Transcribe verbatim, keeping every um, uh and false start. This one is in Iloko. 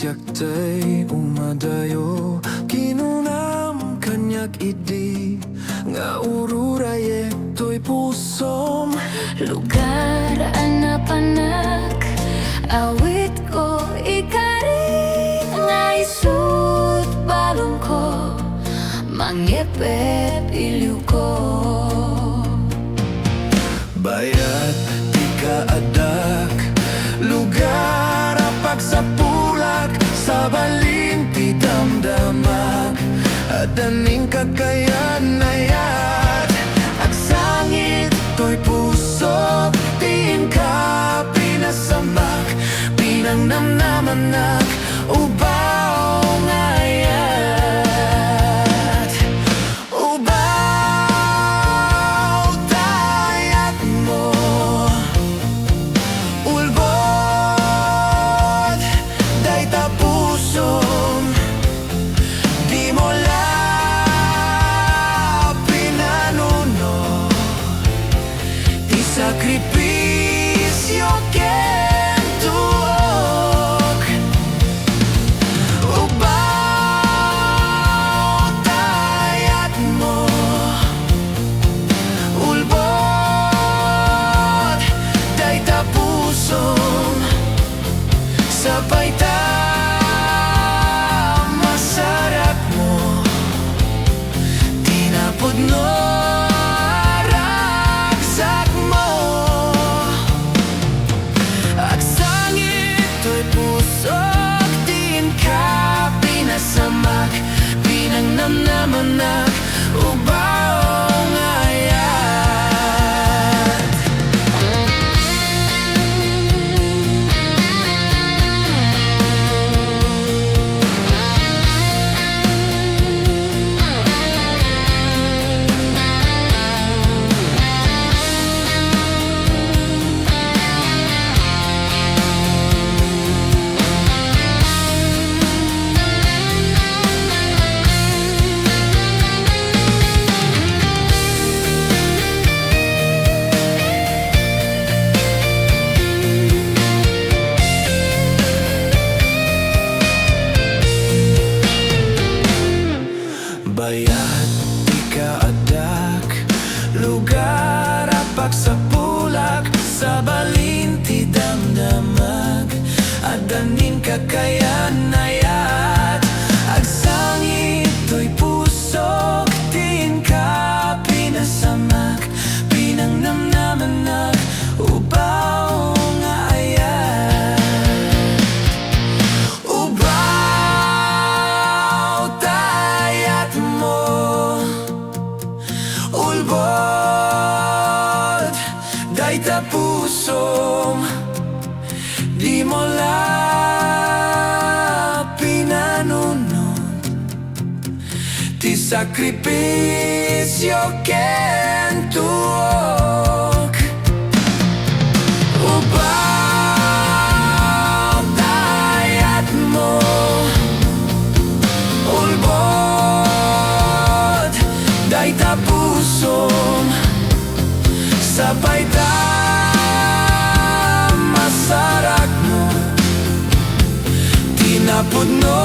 Siak tay umadayo, kinunam kaniak idi nga ururayek toy pusom. Lugar a napanak, awitko, ikari nga isut balonko, mangngepngep iliwko. Bayat ti kaaddak, lugar a pagsapulak, sabalin ti damdamak, adda nin kakayan, ayat. Agsangit toy pusok, ti inka pinasamak, pinangnamnamanak, ubaw nga ayat. Ubaw ta ayatmo, ulbod dayta pusom, dimo la pinanuno ti sakripisio ken tuok. Ubaw ta ayatmo, ulbod dayta pusom, sapay ta masarakmo. Ti napudno a ragsakmo, agsangit toy pusok, ti inka pinasamak, pinangnamnamanak, ubaw nga ayat. Bayat ti kaaddak, lugar a pagsapulak, sabalin ti damdamak, adda nin kakayan, ayat. Agsangit toy pusok, ti inka pinasamak, pinangnamnamanak, ubaw nga ayat. Ubaw ta ayatmo, ulbod dayta pusom, dimo la pinanuno ti sakripisio ken tuok. Ubaw ta ayatmo, ulbod dayta pusom, sapay ta masarakmo. Ti napudno